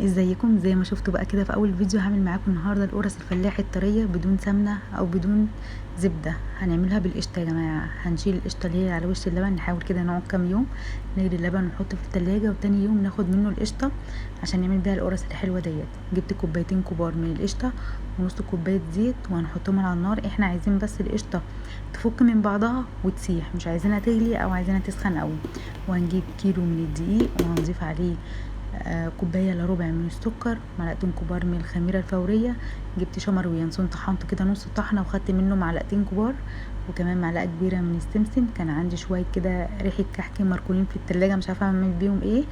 ازيكم؟ زي ما شفتوا بقى كده في اول فيديو، هعمل معاكم النهارده القرص الفلاحي الطريه بدون سمنه او بدون زبدة. هنعملها بالقشطه يا جماعة. هنشيل القشطه اللي هي على وش اللبن، نحاول كده نقعد كام يوم نغلي اللبن ونحطه في التلاجة، وتاني يوم ناخد منه القشطه عشان نعمل بيها القرص الحلوة ديت. جبت كوبايتين كبار من القشطه ونص كوباية زيت وهنحطهم على النار. احنا عايزين بس القشطه تفك من بعضها وتسيح، مش عايزينها تغلي او عايزينها تسخن قوي. وهنجيب كيلو من الدقيق وهنضيف عليه كوباية الا ربع من السكر، معلقتين كبار من الخميره الفورية. جبت شمر وينسون طحنته كده نص طحنه وخدت منه معلقتين كبار، وكمان معلقه كبيرة من السمسم. كان عندي شوية كده ريحه كحك مركونين في التلاجة مش عارفه اعمل بيهم ايه،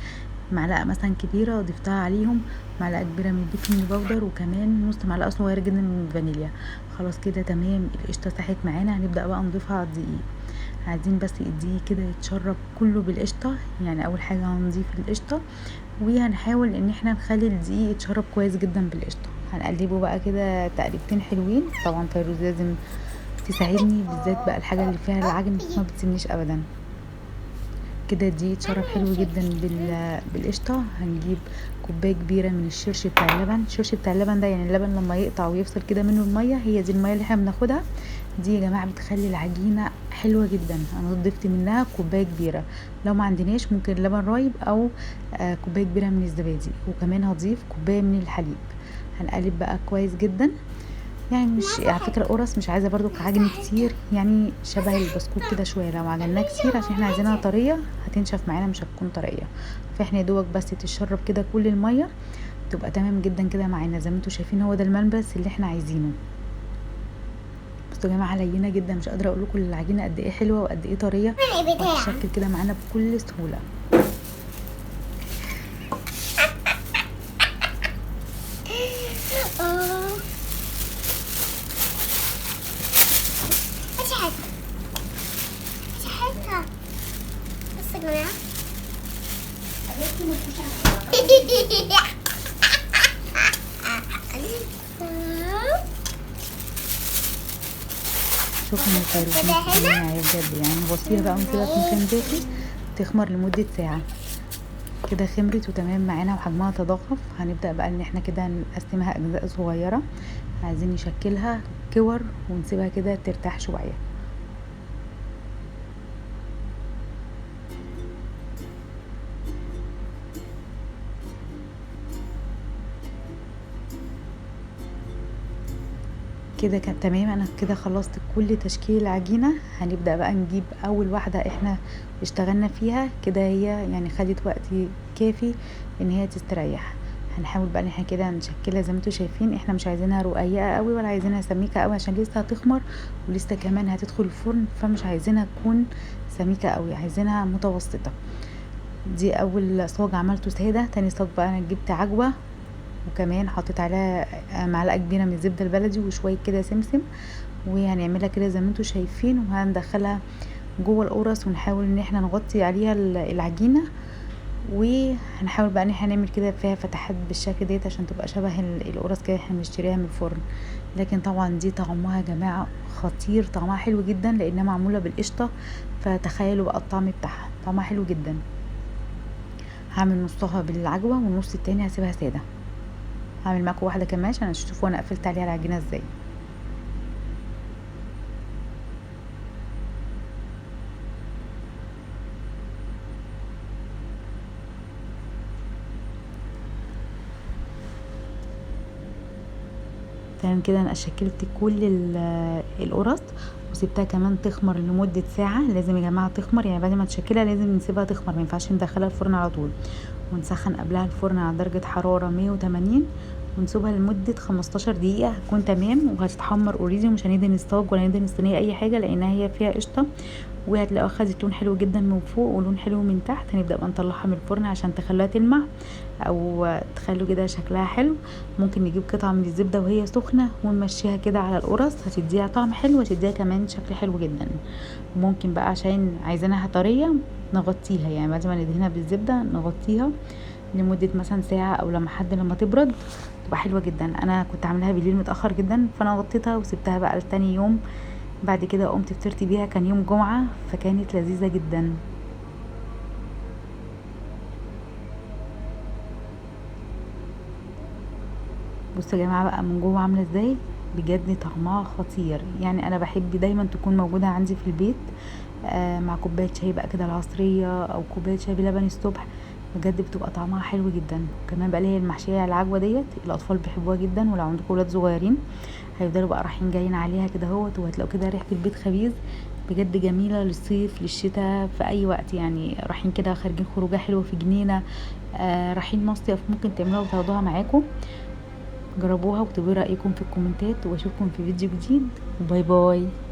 معلقه مثلا كبيرة ضفتها عليهم، معلقه كبيرة من ال baking powder، وكمان نص معلقه صغيرة جدا من الفانيليا. خلاص كده تمام، القشطه ساحت معانا. هنبدا بقى نضيفها على الدقيق. عايزين بس الدقيق كده يتشرب كله بالقشطه، يعني اول حاجة هنضيف القشطه، وهنحاول ان احنا نخلي الدقيق يتشرب كويس جدا بالقشطه. هنقلبه بقى كده تقليبتين حلوين. طبعا فيروز لازم تساعدني، بالذات بقى الحاجة اللي فيها العجن ما بتسيبنيش ابدا. كده الدقيق اتشرب حلو جدا بالقشطه. هنجيب كوباية كبيرة من الشرش بتاع اللبن. الشرش بتاع اللبن ده يعني اللبن لما يقطع ويفصل كده منه المية، هي دي المية اللي احنا بناخدها دي يا جماعة، بتخلي العجينة حلوة جدا. انا ضفت منها كوباية كبيرة، لو ما عندناش ممكن لبن رايب او كوباية كبيرة من الزبادي، وكمان هضيف كوباية من الحليب. هنقلب بقى كويس جدا. يعني مش على فكرة القرص مش عايزه برضو عجن كتير، يعني شبه البسكوت كده شوية. لو عجناه كتير عشان احنا عايزينها طرية هتنشف معانا، مش هتكون طرية. فاحنا يا دوبك بس تتشرب كده كل المية تبقى تمام جدا كده معانا. زي ما انتم شايفين هو ده الملبس اللي احنا عايزينه. بصوا يا جماعة لينه جدا، مش قادرة اقول لكم العجينة قد ايه حلوة وقد ايه طرية، وهتتشكل كده معانا بكل سهولة. شكرا يا فيروز بجد. يعني نغطيها بقى ونسيبها في مكان دافي تخمر لمدة ساعة كده. خمرت وتمام معانا وحجمها تضاعف. هنبدأ بقى ان احنا كده نقسمها اجزاء صغيرة، عايزين نشكلها كور ونسيبها كده ترتاح شوية. كده كان تمام. انا كده خلصت كل تشكيل العجينة. هنبدا بقى نجيب اول واحدة احنا اشتغلنا فيها كده، هي يعني خدت وقت كافي ان هي تستريح. هنحاول بقى ان احنا كده نشكلها زي ما انتم شايفين. احنا مش عايزينها رقيقه قوي ولا عايزينها سميكة قوي عشان لسه هتخمر ولسه كمان هتدخل الفرن، فمش عايزينها تكون سميكة قوي، عايزينها متوسطه. دي اول صاج عملته ساده. تاني صاج بقى انا جبت عجوه، وكمان حطيت عليها معلقه كبيرة من الزبدة البلدي وشوية كده سمسم، وهنعملها كده زي ما انتم شايفين، وهندخلها جوه القرص ونحاول ان احنا نغطي عليها العجينة. وهنحاول بقى ان احنا نعمل كده فيها فتحات بالشكل ديت عشان تبقى شبه القرص كده احنا بنشتريها من الفرن. لكن طبعا دي طعمها يا جماعة خطير، طعمها حلو جدا لانها معمولة بالقشطه، فتخيلوا بقى الطعم بتاعها، طعمها حلو جدا. هعمل نصها بالعجوه والنص التاني هسيبها ساده. هعمل معاكم واحدة كمان عشان تشوفوا انا قفلت عليها العجينة ازاي. تمام كده انا شكلت كل القرص وسبتها كمان تخمر لمدة ساعة. لازم يا جماعة تخمر، يعني بعد ما تشكلها لازم نسيبها تخمر، ما ينفعش ندخلها الفرن على طول. ونسخن قبلها الفرن على درجه حرارة 180 ونسيبها لمدة 15 دقيقة، هتكون تمام وهتتحمر already، ومش هندهن الصاج ولا ندهن الصينية اي حاجة لانها هي فيها قشطه. وهتلاقوها خدت لون حلو جدا من فوق ولون حلو من تحت. هنبدا بقى نطلعها من الفرن عشان تخليها تلمع او تخلوا كده شكلها حلو. ممكن نجيب قطعه من الزبدة وهي سخنة ونمشيها كده على القرص، هتديها طعم حلو وهتديها كمان شكل حلو جدا. ممكن بقى عشان عايزينها طرية نغطيها، يعني بعد ما ندهنها بالزبده نغطيها لمدة مثلا ساعة او لما حد لما تبرد تبقى حلوة جدا. انا كنت عاملاها بالليل متاخر جدا، فانا غطيتها وسبتها بقى لتاني يوم. بعد كده قمت فطرت بيها، كان يوم جمعه، فكانت لذيذة جدا. بصوا يا جماعة بقى من جوه عامله ازاي، بجد طعمها خطير. يعني انا بحب دايما تكون موجودة عندي في البيت، مع كوباية شاي بقى كده العصرية، او كوباية شاي بلبن الصبح، بجد بتبقى طعمها حلو جدا. كمان بقى اللي هي المحشيه على العجوه ديت الاطفال بيحبوها جدا، ولو عندكم ولاد صغيرين هيفضلوا بقى رايحين جايين عليها كده اهوت، وهتلاقوا كده ريحه البيت خبيز. بجد جميلة للصيف للشتاء في اي وقت، يعني رايحين كده خارجين خروجه حلوة في جنينة، رايحين مصيف، ممكن تعملوها وتاخدوها معاكم. جربوها واكتبوا رايكم في الكومنتات، واشوفكم في فيديو جديد. bye bye.